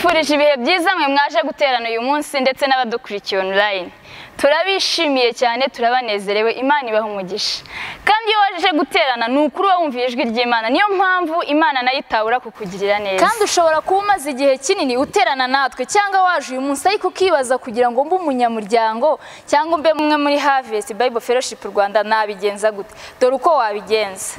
Tubifurije ibihe byiza mwe mwaje guterana uyu munsi ndetse n'abadukurikiye online. Turabishimiye cyane, turabanezerewe, Imana ibaha umugisha. Kandi iyo waje guterana ni ukuri uba wumviye ijwi ry'Imana, niyo mpamvu Imana nayo itabura kukugirira neza. Kandi ushobora kuba umaze igihe kinini uterana natwe cyangwa waje uyu munsi ariko ukibaza kugira ngo mbe umunyamuryango cyangwa mbe umwe muri Harvest Bible Fellowship Rwanda nabigenza gute? Dore uko wabigenza.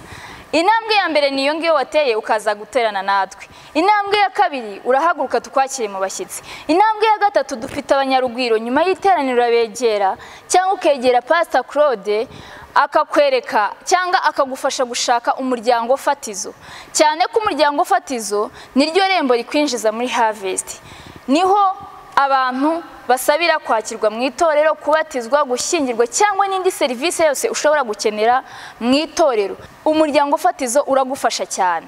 Intambwe ya mbere niyo ngiyo wateye ukaza guterana natwe. Intambwe ya kabiri urahaguruka tukwakire mu bashyitsi. Intambwe ya gatatu dufite abanyarugwiro, nyuma y'iteraniro urabegera cyangwa ukegera Pastor Claude akakwereka cyangwa akagufasha gushaka umuryango fatizo. Cyane ko umuryango fatizo niryo rembo rikwinjiza muri Harvest. Niho abantu basabira kwakirwa mu itorero, kubatizwa, gushyingirwa cyangwa n'indi serivisi yose ushobora gukenera mu itorero. Umuryango fatizo uragufasha cyane.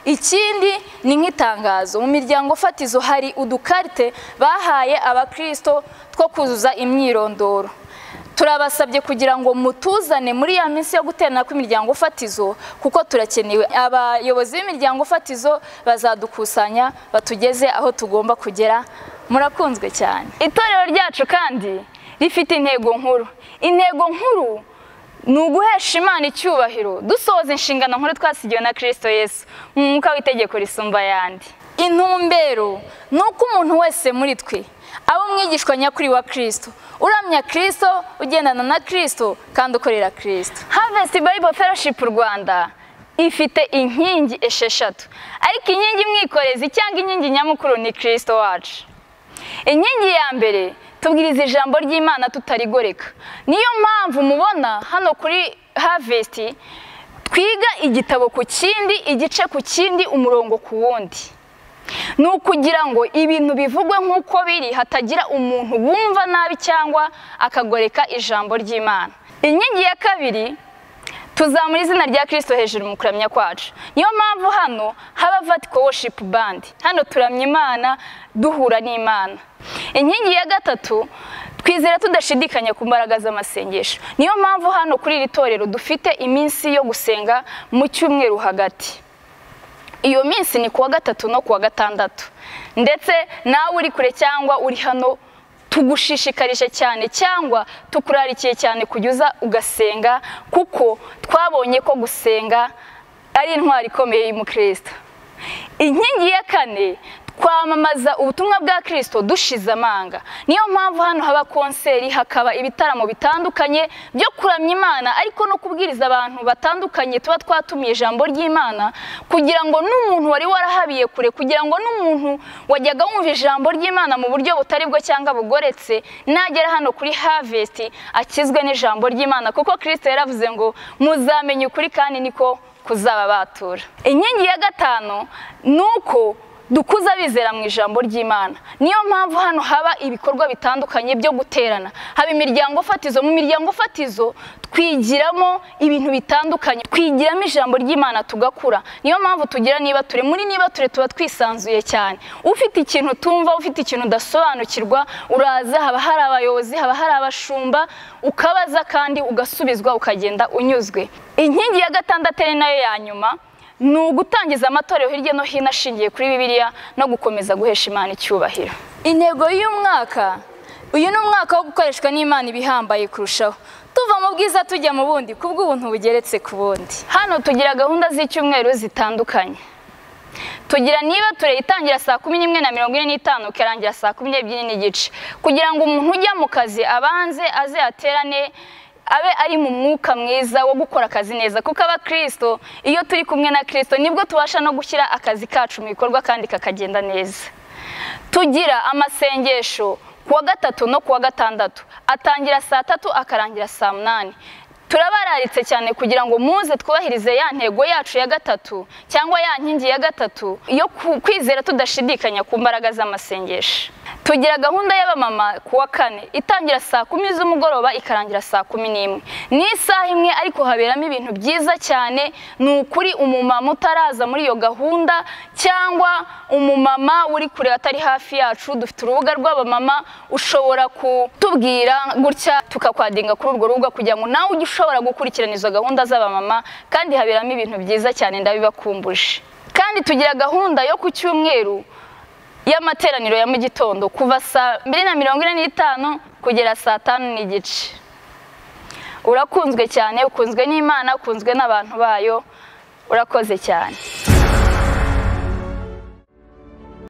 Ikindi ni nk'itangazo, mu miryango fatizo hari udukarite bahaye abakristo two kuzuza imyirondoro. Turabasabye kugira ngo mutuzane muri ya minsi yo guterana kw'imiryango fatizo, kuko turakenewe. Abayobozi b'imiryango fatizo bazadukusanya batugeze aho tugomba kugera. Murakunzwe cyane. Itorero ryacu kandi rifite intego nkuru. Intego nkuru ni uguhesha Imana icyubahiro, dusohoza inshingano nkuru twasigiwe na Kristo Yesu mu mwuka w'itegeko risumba ayandi. Intumbero ni uko umuntu wese muri twe aba umwigishwa nyakuri wa Kristo, uramya Kristo, ugendana na Kristo kandi ukorera Kristo. Harvest Bible Fellowship Rwanda ifite inkingi 6, ariko inkingi mwikorezi cyangwa inkingi nyamukuru ni Kristo wacu. Inkingi ya mbere, tubwiriza ijambo ry'Imana tutarigoreka. Niyo mpamvu mubona hano kuri Harvest twiga igitabo ku kindi, igice ku kindi, umurongo ku wundi. Ni ukugira ngo ibintu bivugwe nk'uko biri, hatagira umuntu wumva nabi cyangwa akagoreka ijambo ry'Imana. Inkingi ya kabiri, tuzamura izina rya Kristo hejuru mu kuramya kwacu. Niyo mpamvu hano haba Vertical Worship Band. Hano turamya Imana, duhura n'Imana. Inkingi ya gatatu, twizera tudashidikanya ku mbaraga z'amasengesho. Niyo mpamvu hano kuri iri torero dufite iminsi yo gusenga mu cyumweru hagati. Iyo minsi ni kuwa gatatu no kuwa gatandatu. Ndetse nawe uri kure cyangwa uri hano tugushishikarije cyane cyangwa tukurarikiye cyane kujya ugasenga, kuko twabonye ko gusenga ari intwari ikomeye y'umukristo. Inkingi ya kane, twamamaza ubutumwa bwa Kristo dushize amanga. Niyo mpamvu hano haba konseri, hakaba ibitaramo bitandukanye byo kuramya Imana, ariko no kubwiriza abantu batandukanye tuba twatumiye ijambo ry'Imana, kugira ngo n'umuntu wari warahabiye kure, kugira ngo n'umuntu wajyaga wumva ijambo ry'Imana mu buryo butari bwo cyangwa bugoretse, nagera hano kuri Harvest akizwe n'ijambo ry'Imana, kuko Kristo yaravuze ngo muzamenye ukuri kandi niko kuzaba batura. Inkingi ya gatanu nuko dukuza bizera mu ijambo ry'Imana. Niyo mpamvu hano haba ibikorwa bitandukanye byo guterana. Haba imiryango fatizo. Mu miryango fatizo twigiramo ibintu bitandukanye, twigiramo ijambo ry'Imana tugakura. Niyo mpamvu tugira niba ture muri niba ture tuba twisanzuye cyane. Ufite ikintu tumva, ufite ikintu udasobanukirwa, uraza, haba hari abayobozi, haba hari abashumba, ukabaza kandi ugasubizwa, ukagenda unyuzwe. Inkingi ya gatandatu ari nayo ya nyuma, ni ugutangiza amatorero hirya no hino ashingiye kuri Bibiliya no gukomeza guhesha Imana icyubahiro. Intego y'umwaka, uyu ni umwaka wo gukoreshwa n'Imana ibihambaye kurushaho. Tuva mu bwiza tujya mu bundi kubw'ubuntu bugeretse ku bundi. Hano tugira gahunda z'icyumweru zitandukanye. Tugira niba ture itangira saa 11:45 ikarangira saa 12:30, kugira ngo umuntu ujya mu kazi abanze aze aterane, abe ari mu mwuka mwiza wo gukora akazi neza, kuko abakristo iyo turi kumwe na Kristo nibwo tubasha no gushyira akazi kacu mu bikorwa kandi kakagenda neza. Tugira amasengesho kuwa gatatu no kuwa gatandatu, atangira saa 3 akarangira saa 8. Turabararitse cyane kugira ngo muze twubahirize ya ntego yacu ya gatatu cyangwa ya nkingi ya gatatu yo kwizera tudashidikanya ku mbaraga z'amasengesho. Tugira gahunda y'abamama kuwa kane itangira saa 10 z'umugoroba ikarangira saa 11. Ni isaha imwe ariko haberamo ibintu byiza cyane. Ni ukuri umumama utaraza muri iyo gahunda cyangwa umumama uri kure atari hafi yacu, dufite urubuga rw'abamama, ushobora kutubwira gutya tukakwadinga kuri urwo rubuga kugira ngo nawe ujye ushobora gukurikirana izo gahunda z'abamama, kandi haberamo ibintu byiza cyane, ndabibakumbuje. Kandi tugira gahunda yo ku cyumweru y'amateraniro ya mu gitondo kuva saa 2:45 kugera saa 5:15. Urakunzwe cyane, ukunzwe n'Imana, ukunzwe n'abantu bayo, urakoze cyane.